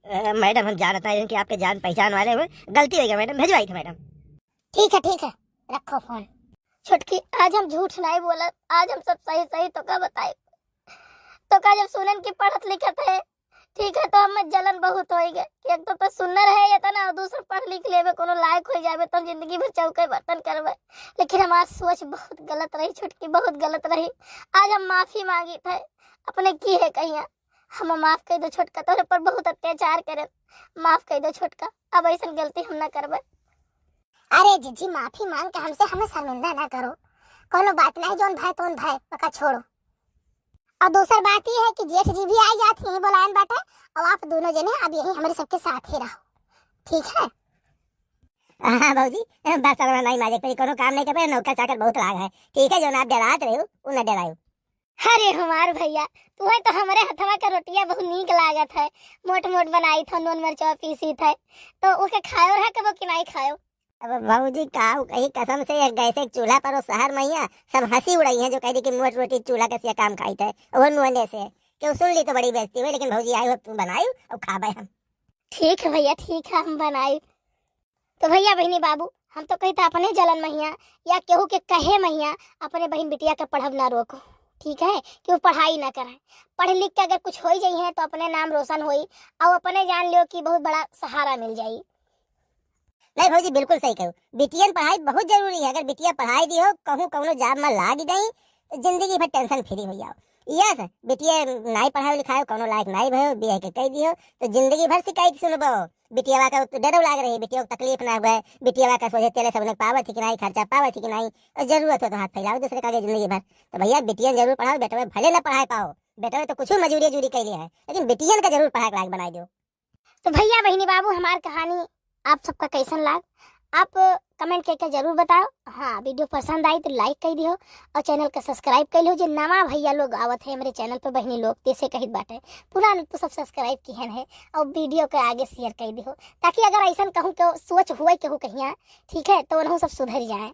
अ, मैडम, हम जानत नहीं कि आपके जान पहचान वाले हुए, गलती हो गया मैडम, भिजवाई थे मैडम। ठीक है, ठीक है, रखो फोन। छोटकी, आज हम झूठ नहीं बोलत, आज हम सब सही सही तो का बताए। तो का जब सुनन कि पढ़त लिखत है, ठीक है, तो हमें जलन बहुत होई गए कि एक तो, तो सुनर है इतना और दूसर पढ़ लिख लेबे, कोनो लायक हो जाबे, तो हम जिंदगी भर चौके बर्तन करबे। लेकिन हमार सोच बहुत गलत रही छोटकी, बहुत गलत रही। आज हम माफी मांगी थे अपने की है कहिया, हम माफ कर दो छोटका, तोरे पर बहुत अत्याचार करे, माफ कर दो छोटका, अब ऐसन गलती हम ना करबे। अरे जीजी, माफी मांग के हमसे हमें शर्मिंदा ना करो, कोनो बात नहीं, जोन भाई तोन भाई, पका छोड़ो। और दूसर बात ये है कि जेठ जी भी आई जात यहीं बुलायन बाटे, और आप दोनों जने अब यहीं हमारे सबके साथ ही रहो, ठीक है? हाँ भौजी, बस अब नहीं माजे पड़ी, कोनो काम नहीं कर पाए, नौकर चाकर बहुत लाग है, ठीक है? जो ना आप डरात रहे हो, वो ना डरायो। अरे हमार भैया, तुम्हें तो हमारे हथवा का रोटिया बहुत नीक लागत है, मोट मोट बनाई था, नून मिर्चा पीसी था, तो ओके खायो रहा कबो कि नहीं खायो? अब भौजी का कही कसम से, एक गैस एक चूल्हा पर वो शहर में ही है, सब हंसी उड़ाई है जो कह दी कि मोट रोटी चूल्हा का सिया काम खाई थे, वो नुअने से। क्यों सुन ली तो बड़ी बेइज्जती हुई, लेकिन भौजी आई हो तू बनाई और खाबे हम। ठीक है भैया, ठीक है, हम बनाई। तो भैया बहिनी बाबू, हम तो कही था अपने जलन महिया या केहू के कहे महिया अपने बहिन बिटिया के पढ़ब ना रोको, ठीक है, कि वो पढ़ाई ना करे। पढ़ लिख के अगर कुछ हो जाई है तो अपने नाम रोशन होई, और अपने जान लियो कि बहुत बड़ा सहारा मिल जाई। नहीं भौजी, बिल्कुल सही कहू, बिटियन पढ़ाई बहुत जरूरी है। अगर बिटिया पढ़ाई दी हो, कहूँ कौनो जॉब में लाग गई, तो जिंदगी भर टेंशन फ्री हो जाओ। यस, बिटिया नाई पढ़ायो लिखायो, कौनो लायक नाई भयो, बियाह के कई दियो, तो जिंदगी भर शिकायत सुनबो। बिटियावा का तो डरो लाग रही, बिटिया को तकलीफ ना हुए, बिटियावा का सोचे तेले सब लोग पावत ही कि नाई, खर्चा पावत ही कि नाई, और जरूरत हो तो हाथ फैलाओ दूसरे का आगे जिंदगी भर। तो भैया, बिटियन जरूर पढ़ाओ, बेटवे भले ना पढ़ाई पाओ, बेटवे तो कुछ मजूरी उजूरी कैले है, लेकिन बिटियन का जरूर पढ़ाई के लायक बनाई दो। तो भैया, बहिनी, बाबू, हमार कहानी आप सबका कैसन लाग, आप कमेंट करके जरूर बताओ। हाँ, वीडियो पसंद आई तो लाइक कर दियो और चैनल का सब्सक्राइब कर लियो। जे नवा भैया लोग आवत है हमरे चैनल पे, बहिनी लोग, तेसे कहित बाटे, पुरान तो सब सब्सक्राइब किहन है और वीडियो के आगे शेयर कर दियो, ताकि अगर ऐसन कहूँ के सोच हुए केहू कहिया, ठीक है, तो उनहू सब सुधर जाए।